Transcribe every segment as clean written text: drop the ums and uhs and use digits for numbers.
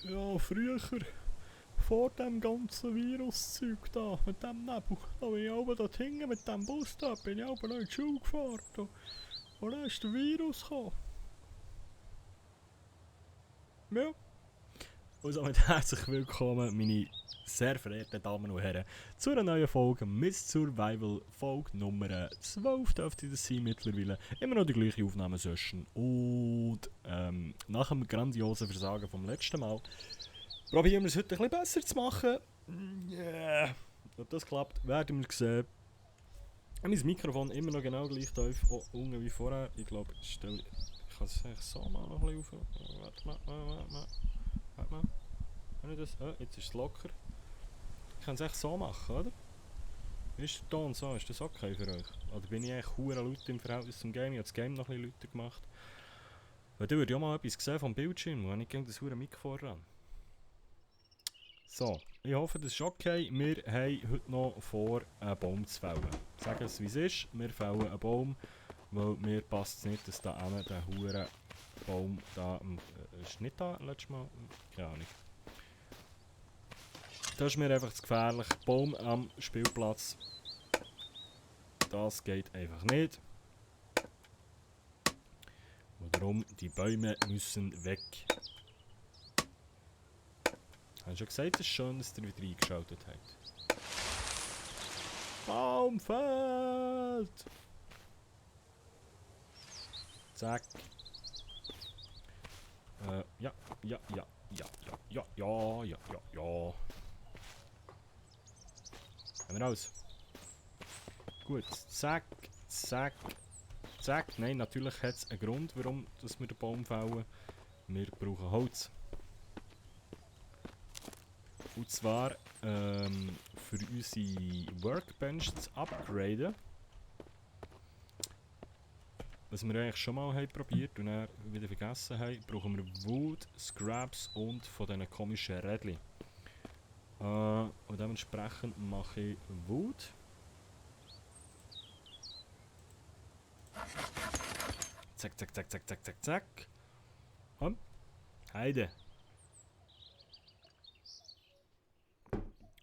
Ja, früher, vor dem ganzen Viruszeug da, mit dem Nebel, da bin ich oben dort hinten mit dem Bus da, bin ich oben noch in die Schule gefahren. Da. Und dann ist der Virus gekommen. Ja. Und somit herzlich willkommen, meine sehr verehrten Damen und Herren, zu einer neuen Folge Miss Survival, Folge Nummer 12 dürfte das sein mittlerweile. Immer noch die gleiche Aufnahmesession. Und nach dem grandiosen Versagen vom letzten Mal probieren wir es heute ein bisschen besser zu machen. Yeah. Ob das klappt, werden wir sehen. Mein Mikrofon immer noch genau gleich tief unten wie vorher. Ich glaube, ich kann es eigentlich so mal noch ein bisschen auf. Warte mal. Wenn ich das, jetzt ist es locker. Ich kann es echt so machen, oder? Ist der Ton so? Ist das okay für euch? Oder bin ich eigentlich hure laut im Verhältnis zum Game? Ich habe das Game noch ein bisschen lauter gemacht. Weil da würde ich auch mal etwas sehen vom Bildschirm, wenn ich gegen das hure Mikrofon ran. So, ich hoffe, das ist okay. Wir haben heute noch vor, einen Baum zu fällen. Sagen es wie es ist, wir fällen einen Baum, weil mir passt es nicht, dass da einer der hure Baum da ist nicht da letztes Mal? Keine Ahnung. Das ist mir einfach zu gefährlich. Baum am Spielplatz. Das geht einfach nicht. Und darum, die Bäume müssen weg. Habe ich schon gesagt, es ist schön, dass ihr wieder eingeschaltet habt. Baum fällt! Zack. Ja. Haben wir raus. Gut, zack. Nein, natürlich hat es einen Grund, warum dass wir den Baum fällen. Wir brauchen Holz. Und zwar für unsere Workbench zu upgraden. Was wir eigentlich schon mal haben probiert und dann wieder vergessen haben, brauchen wir Wood, Scraps und von diesen komischen Rädchen. Und dementsprechend mache ich Wood. Zack. Und Heide.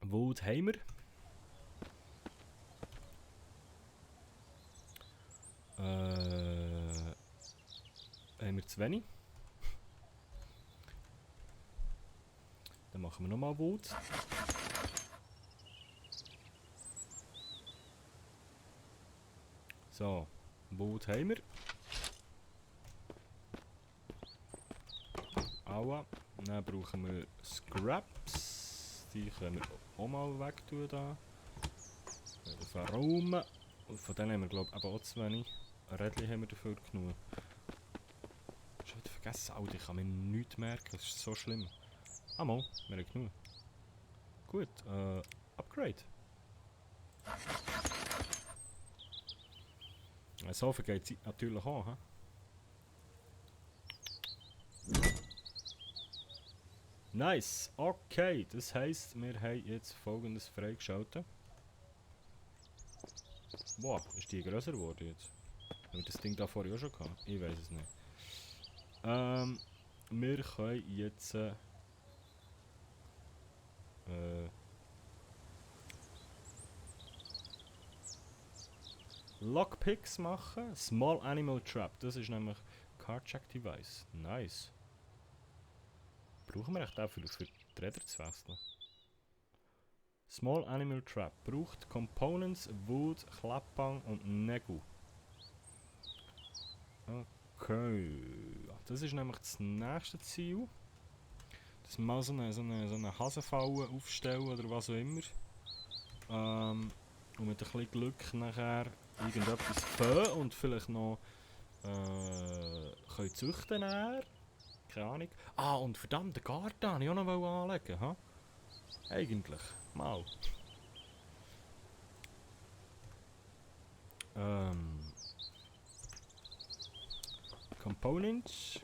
Wood haben wir. Haben wir zu wenig. Dann machen wir nochmal Wood. So, Wood haben wir. Aua. Dann brauchen wir Scraps. Die können wir auch mal wegtun da. Warum? Und von denen haben wir glaube ich auch zu wenig. Rädchen haben wir dafür genug. Schon wieder vergessen, Alter, ich kann mir nichts merken, das ist so schlimm. Ah mal, wir haben genug. Gut, Upgrade. So viel geht es natürlich auch, he? Nice, okay, das heisst, wir haben jetzt folgendes freigeschaltet. Wow, ist die grösser geworden jetzt? Haben wir das Ding da vorher auch schon gehabt? Ich weiß es nicht. Wir können jetzt Lockpicks machen. Small Animal Trap, das ist nämlich Card Check Device. Nice. Brauchen wir echt dafür für die Räder zu wechseln? Small Animal Trap braucht Components, Wood, Klappbang und Nägel. Okay. Das ist nämlich das nächste Ziel. Dass wir mal so eine Hasenfalle aufstellen oder was auch immer. Und mit ein bisschen Glück nachher irgendetwas föhn und vielleicht noch können züchten nachher. Keine Ahnung. Ah, und verdammt, den Garten wollte ich auch noch anlegen. Ha? Eigentlich. Mal. Components.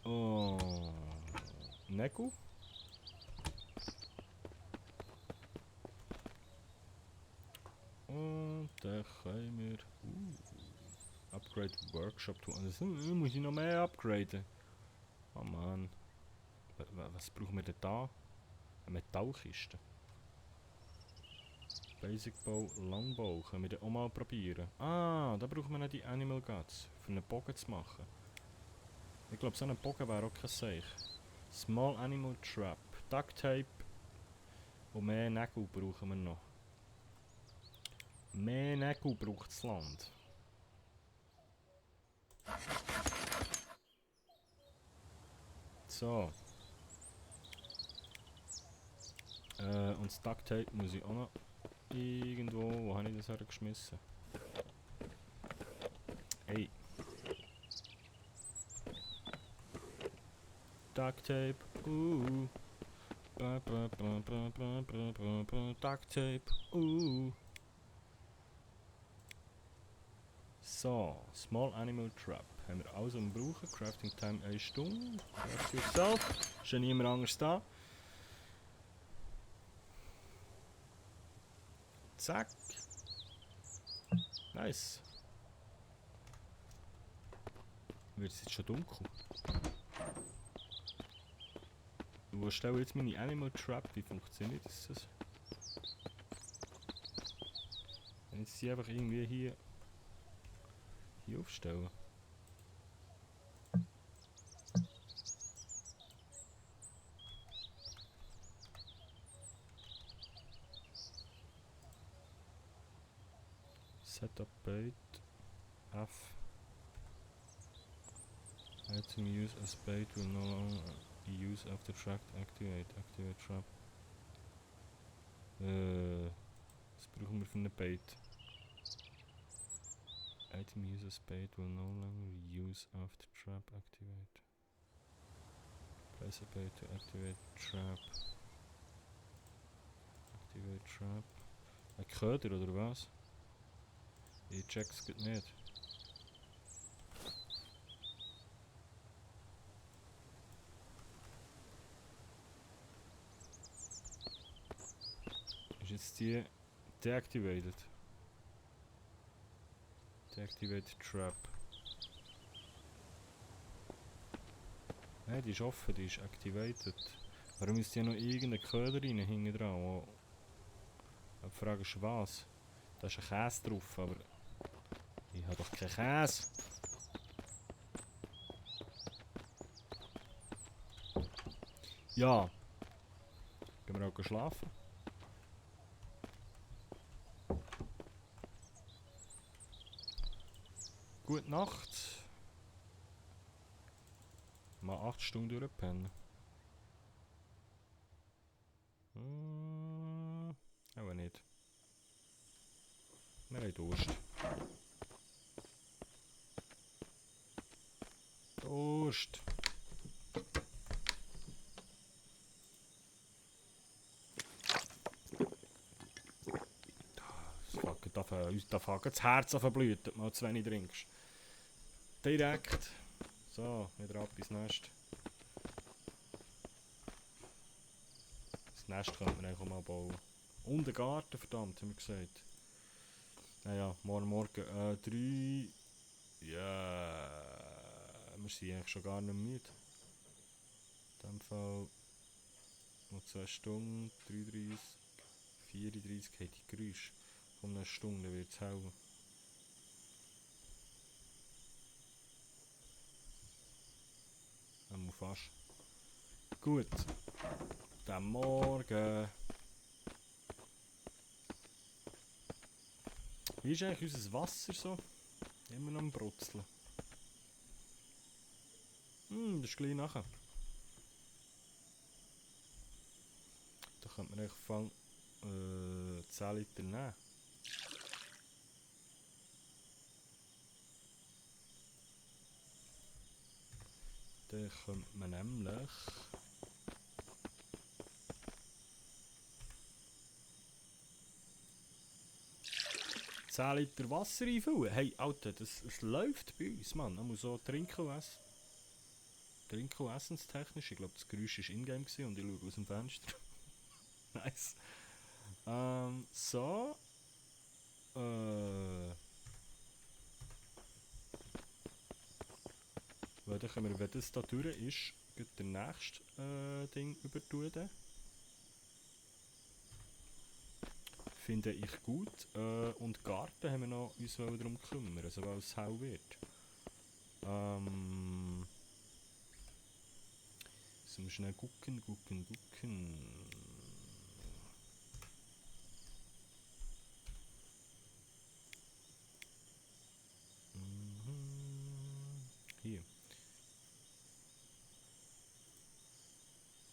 Oh. Nägel. Und dann können wir... Upgrade Workshop tun. Also muss ich noch mehr upgraden. Oh Mann. Was brauchen wir denn da? Eine Metallkiste. Basic Bow, Longbow. Können wir den auch mal probieren? Ah, da brauchen wir noch die Animal Guts. Für einen Bogen zu machen. Ich glaube, so ein Bogen wäre auch kein Seich. Small Animal Trap. Duct Tape. Und mehr Nägel brauchen wir noch. Mehr Nägel braucht das Land. So. Und das Duct Tape muss ich auch noch irgendwo... Wo habe ich das hergeschmissen? Hey. Duct Tape. Duct Tape. So, Small Animal Trap. Haben wir alles am brauchen. Crafting Time 1 Stunde. Craft yourself. Ist ja niemand anders da. Zack. Nice. Wird es jetzt schon dunkel? Wo stelle ich jetzt meine Animal Trap? Wie funktioniert das? Wenn ich sie einfach irgendwie hier aufstellen. Setup bait. F. Item use as bait will no longer be used after tracked. Activate. Activate trap. Was brauchen wir für eine Bait? Item use as bait will no longer use after trap. Activate. Place a bait to activate trap. Activate trap. Ein Köder oder was? Ich check's gut nicht. Ist jetzt die deactivated? Deactivate trap. Nein, die ist offen, die ist activated. Warum ist hier noch irgendein Köder rein, hinten dran? Die Frage ist was? Da ist ein Käse drauf, aber ich habe doch keinen Käse. Ja. Gehen wir auch schlafen? Gute Nacht. Mal 8 Stunden durchpennen. Aber nicht. Wir haben Durst. Durst. Da fängt das Herz an verblühen, wenn du mal zu wenig trinkst. Direkt. So, wieder ab ins Nest. Das Nest könnte man eigentlich auch mal bauen. Und einen Garten, verdammt, haben wir gesagt. Naja, morgen 3. Ja, wir sind eigentlich schon gar nicht müde. In dem Fall noch 2 Stunden, 33, 34 hat die Geräusche. Um eine Stunde wird es hell. Fast. Gut. Dann Morgen. Wie ist eigentlich unser Wasser so? Immer noch am Brutzeln. Das ist gleich nachher. Da könnte man eigentlich 10 Liter nehmen. Dann könnte man nämlich 10 Liter Wasser einfüllen. Hey, Alter, das läuft bei uns, Mann. Man muss so trinken und essen. Trinken und essenstechnisch. Ich glaube, das Geräusch war in-game und ich schaue aus dem Fenster. Nice. So. dann können wir, wenn das da durch ist, gleich der nächste Ding übertun. Finde ich gut. Und Garten haben wir noch uns darum kümmern, also weil es hell wird. Sollen wir schnell gucken. Hier.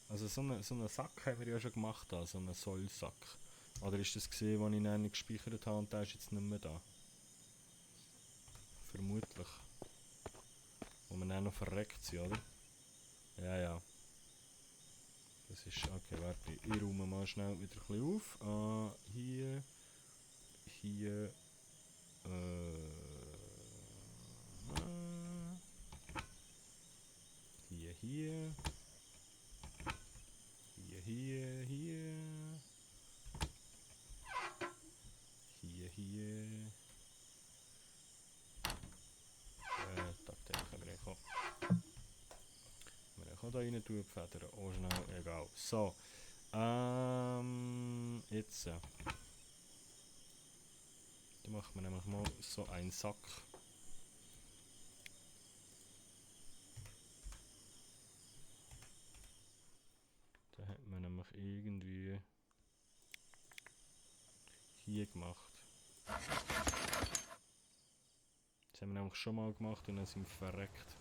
Also so einen Sack haben wir ja schon gemacht, so einen Sollsack. Oder ist das gesehen, was ich dann nicht gespeichert habe und der ist jetzt nicht mehr da? Vermutlich. Wo wir dann noch verreckt sind, oder? Ja. Das ist... Okay, warte. Ich räume mal schnell wieder ein bisschen auf. Hier. Hier. Hier. Hier. Da können wir auch. Wir können da rein tun, Federn. Oh, schnell, egal. So. Jetzt. Dann machen wir nämlich mal so einen Sack. Da hat man nämlich irgendwie hier gemacht. Das haben wir nämlich schon mal gemacht und dann sind wir verreckt.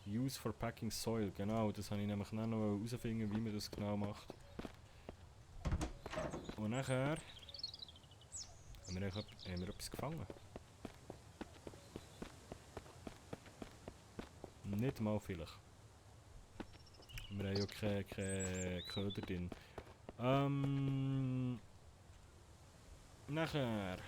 Use for packing soil, genau, das habe ich nämlich noch herausfinden, wie man das genau macht. Und nachher haben wir etwas gefangen. Nicht mal vielleicht. Wir haben ja keine Köder drin. Nachher.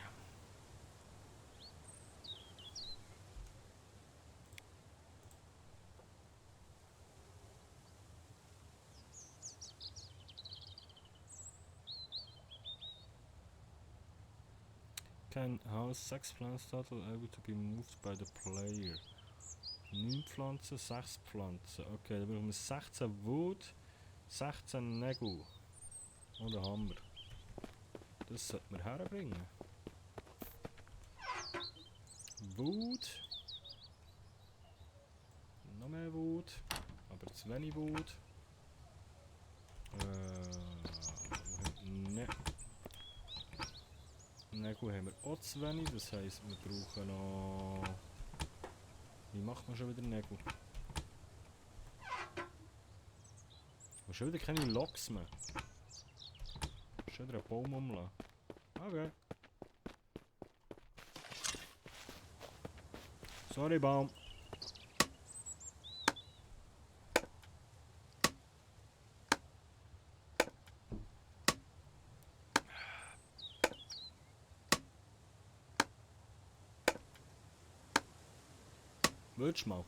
Can house 6 plants total able to be moved by the player. 9 Pflanzen, 6 Pflanzen. Okay, dann brauchen wir 16 Wood, 16 Nägel. Oder Hammer. Das sollten wir herbringen. Wood. Noch mehr Wood. Aber zu wenig Wood. Nägel haben wir auch zu wenig. Das heisst, wir brauchen noch... Wie macht man schon wieder Nägel? Und schon wieder keine Loks mehr. Schon wieder einen Baum umlassen. Okay. Sorry, Baum. Willst du mal?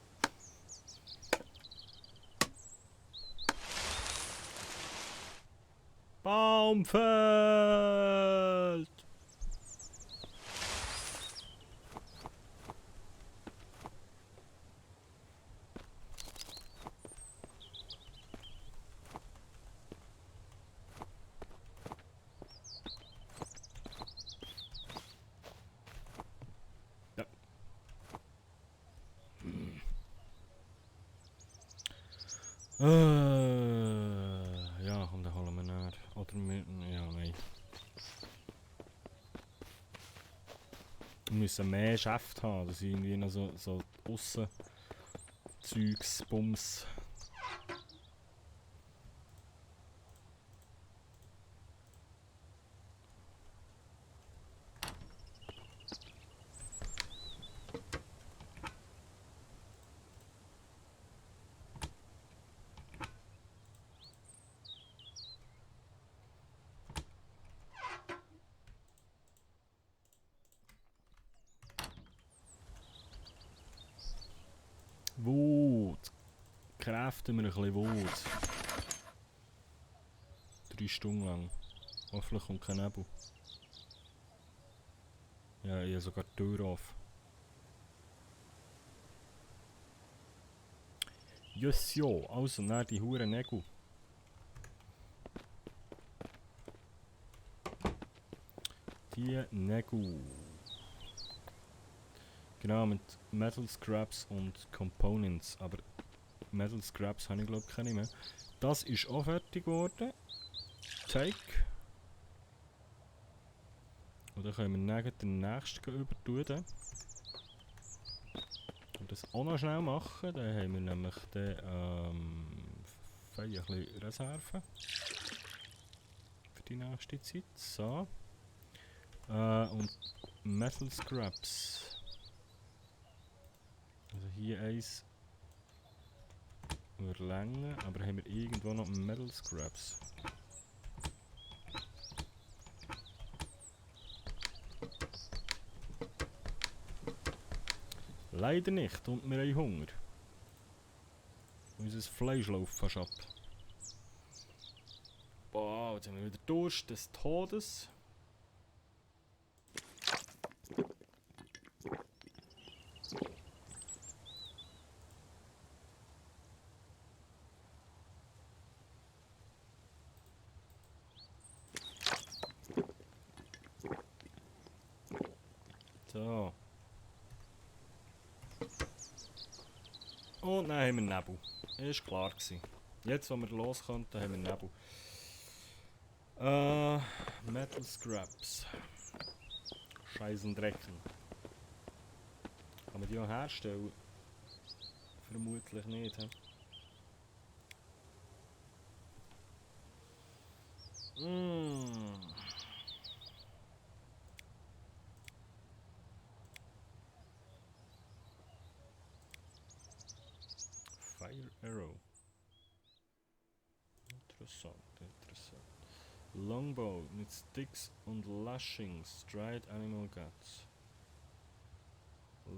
Baumfeld! Ja. Ja, komm, dann holen wir näher. Oder mit... Ja, nein. Wir müssen mehr Schäfte haben, dass irgendwie noch so aussen Zeugs, Bums. Wut. Kräften wir ein bisschen Wut. 3 Stunden lang. Hoffentlich kommt kein Nebel. Ja, ich habe sogar die Tür auf. Yes, jo. Also, dann die huren Nägel. Die Nägel. Genau, mit Metal Scraps und Components. Aber Metal Scraps habe ich glaube ich keine mehr. Das ist auch fertig geworden. Take. Und dann können wir dann den nächsten übertun. Und das auch noch schnell machen. Dann haben wir nämlich ein bisschen Reserven für die nächste Zeit. So. Und Metal Scraps. Also hier eins Länge, aber haben wir irgendwo noch Metal Scraps? Leider nicht, und wir haben Hunger. Unser Fleisch läuft fast ab. Boah, jetzt haben wir wieder Durst des Todes. So. Und dann haben wir Nebel. Ist klar gewesen. Jetzt, wo wir los konnten, haben wir Nebel. Metal Scraps. Scheißen Drecken. Kann man die auch herstellen? Vermutlich nicht. He? Fire Arrow. Interessant, interessant. Longbow mit Sticks und Lashings. Dried Animal Guts.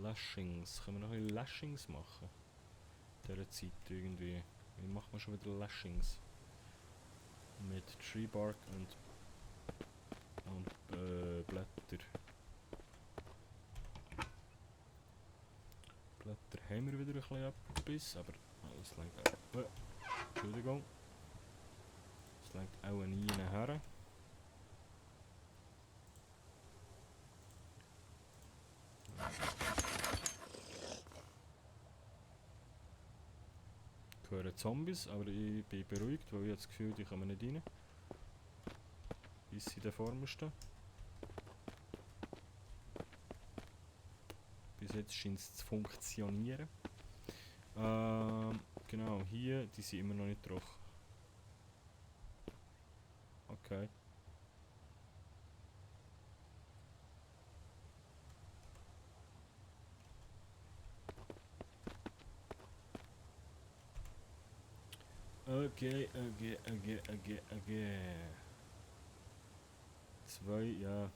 Lashings. Können wir noch ein Lashings machen? In dieser Zeit irgendwie. Wie macht man schon wieder Lashings? Mit Tree Bark und Blätter. Blätter haben wir wieder ein bisschen etwas, aber es längt auch. Entschuldigung. Es längt auch nie her. Ich höre Zombies, aber ich bin beruhigt, weil ich das Gefühl, die kommen nicht rein. Bis sie da vor mir stehen. Bis jetzt scheint es zu funktionieren. Genau, hier, die sind immer noch nicht trocken. Okay. Okay. 2, ja.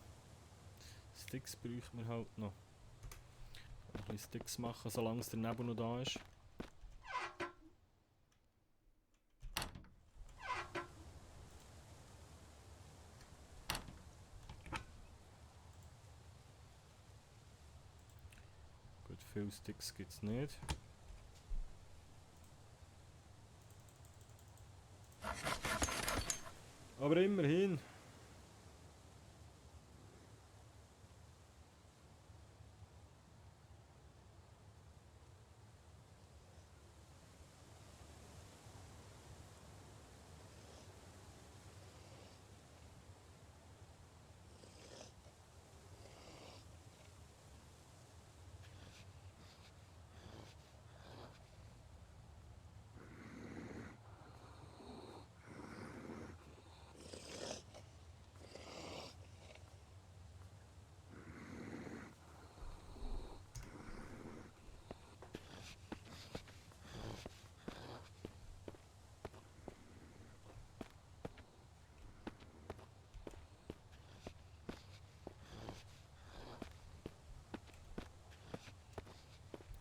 Sticks bräuchten wir halt noch. Ein bisschen Sticks machen, solange es der Nebel noch da ist. Gut, viele Sticks gibt es nicht. Aber immerhin.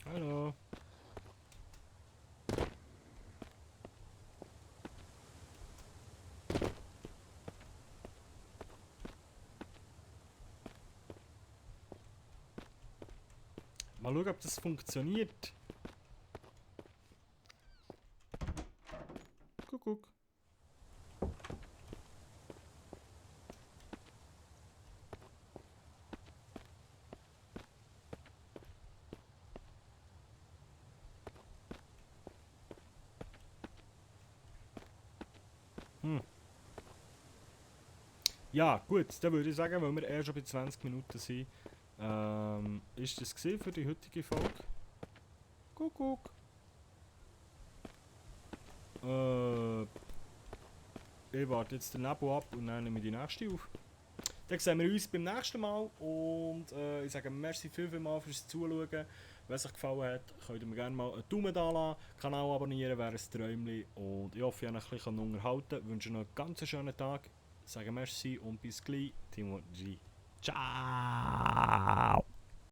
Hallo. Mal schauen, ob das funktioniert. Kuckuck. Ja, gut, dann würde ich sagen, weil wir schon bei 20 Minuten sind, ist das gewesen für die heutige Folge. Kuckuck. Ich warte jetzt den Nebel ab und dann nehme ich die nächste auf. Dann sehen wir uns beim nächsten Mal und ich sage merci vielmal fürs Zuschauen. Wenn es euch gefallen hat, könnt ihr mir gerne mal einen Daumen da lassen, Kanal abonnieren wäre ein Träumchen und ich hoffe, ich konnte euch ein bisschen unterhalten. Ich wünsche noch einen ganz schönen Tag, sage merci und bis gleich, Timo G. Ciao!